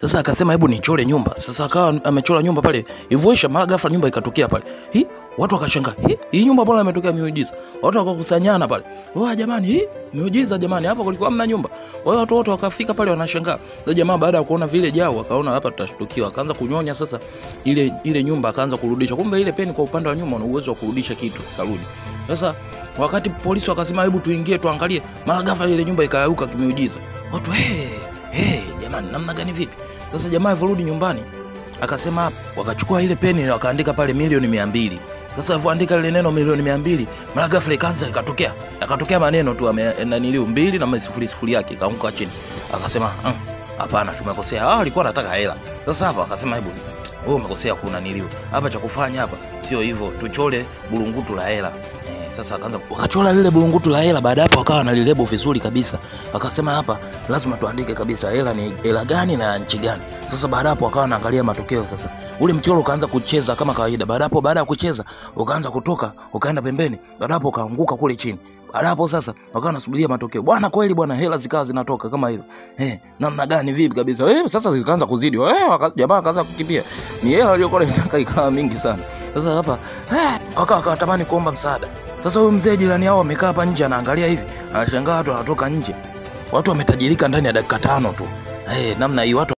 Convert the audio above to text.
Sasa akasema hebu nichore nyumba. Sasa akawa amechora nyumba pale. Ivuesha mara ghafla nyumba ikatokea pale. Hii watu wakashangaa. Hii nyumba bora imetokea miujiza. Watu wakakusanyana pale. Wah jamani, hii miujiza jamani, hapa kulikuwa hamna nyumba. Kwa hiyo watu wote wakafika pale wanashangaa. Sasa jamaa baada ya kuona vile jao akaona hapa tutashtukiwa. Akaanza kunyonya sasa ile nyumba akaanza kurudisha. Kumbe ile peni kwa upande wa nyuma una uwezo wa kurudisha kitu, karudi. Sasa wakati polisi wakasema hebu tuingie tuangalie, mara ghafla ile nyumba ikayauka kimiujiza. Watu hey jamani, namna gani vipi? Sasa jamaa alivyorudi nyumbani akasema, wakachukua ile peni wakaandika pale milioni 200. Sasa alivyoandika ile neno milioni 200, mara ghafla ikaanza ikatokea. Akatokea maneno tu naniliu 2 na 0 0 yake ikaanguka chini. Akasema hapana, tumekosea. Alikuwa anataka hela. Sasa hapa akasema hebu wewe umekosea, kuna niliu hapa, cha kufanya hapa sio hivyo, tuchole burungutu la hela. Sasa akaanza wakachora lile burungutu la hela. Baada hapo akawa analilebo vizuri kabisa. Akasema hapa lazima tuandike kabisa hela ni hela gani na nchi gani. Sasa baada hapo akawa anaangalia matokeo sasa. Ule mchoro ukaanza kucheza kama kawaida. Baada hapo baada ya kucheza ukaanza kutoka ukaenda pembeni. Baada hapo ukaanguka kule chini. Baada hapo sasa wakawa wanasubiria matokeo. Bwana kweli bwana, hela zikawa zinatoka kama hivyo. Namna gani vipi kabisa. Sasa zikaanza kuzidi. Jamaa akaanza kukimbia. Ni hela aliyokuwa inataka ikawa mingi sana. Sasa hapa wakawa kuomba msaada. Sasa huyu mzee jirani yao amekaa hapa nje anaangalia hivi, anashangaa watu wanatoka nje. Watu wametajirika ndani ya dakika 5 tu. Namna hii watu